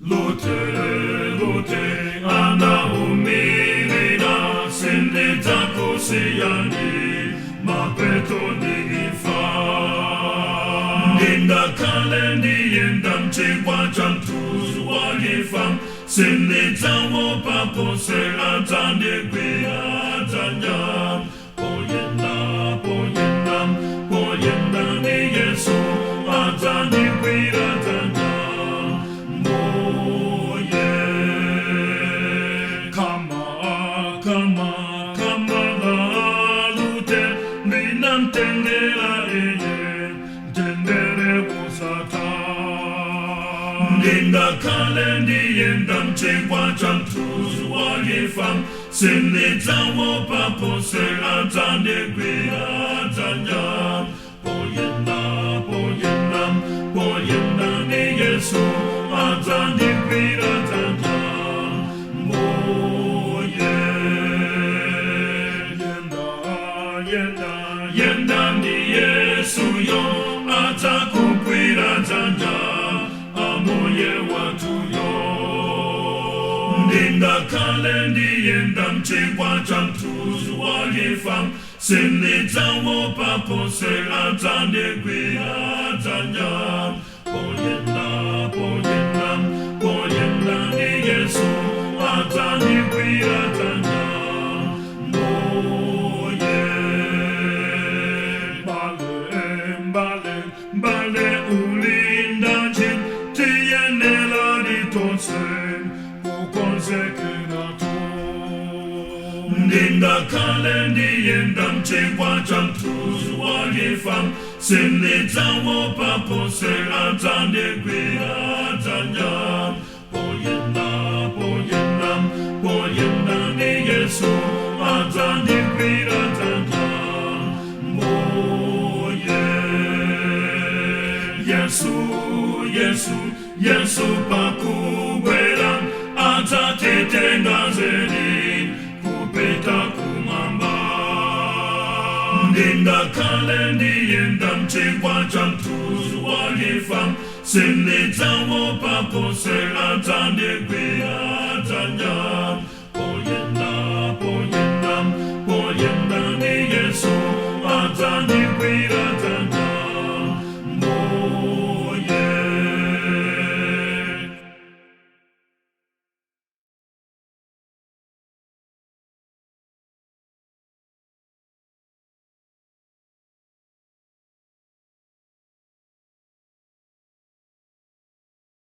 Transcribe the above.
Lute, lute, anaumirira, sindidzakusiyani, mapeto ndi imfa. Ndingakhale ndiyenda mchigwa cha mthunzi wa imfa, sindidzaopa konse, adzandigwira dzanja. Poyenda, poyenda, poyenda ndi Yesu, adzandigwira dzanja Mbuye. Kama, kama, kama la Lute, ndinamtengera iye, mtendere wosatha. Ndingakhale ndiyenda mchigwa cha mthunzi wa imfa, sindidzaopa konse, adzandigwira dzanja. Poyenda, poyenda, poyenda ndi Yesu, adzandigwira dzanja Mbuye. Yenda, yenda, yenda ndi Yesuyo, adzakugwira dzanja Ambuye wathuyo. Ndingakhale ndiyenda mchigwa cha mthunzi wa imfa, sindidzaopa konse, adzandigwira dzanja. Poyenda, poyenda, poyenda ndi Yesu, adzandigwira dzanja Mbuye. Mbale, mbale, mbale, ulindanji? Tiyenera tonse kukonzekeratu. Ndingakhale ndiyenda mchigwa cha mthunzi wa imfa, sindidzaopa konse, adzandigwira dzanja. Poyenda, poyenda, poyenda ndi Yesu, adzandigwira dzanja Mbuye. Yesu, Yesu, Yesu pakubwera, adzatitenga zedi kupita kumwamba. Ndingakhale ndiyenda mchigwa cha mthunzi wa imfa, sindidzaopa konse, adzandigwira dzanja. Poyenda, poyenda, poyenda ndi Yesu, adzandigwira dzanja.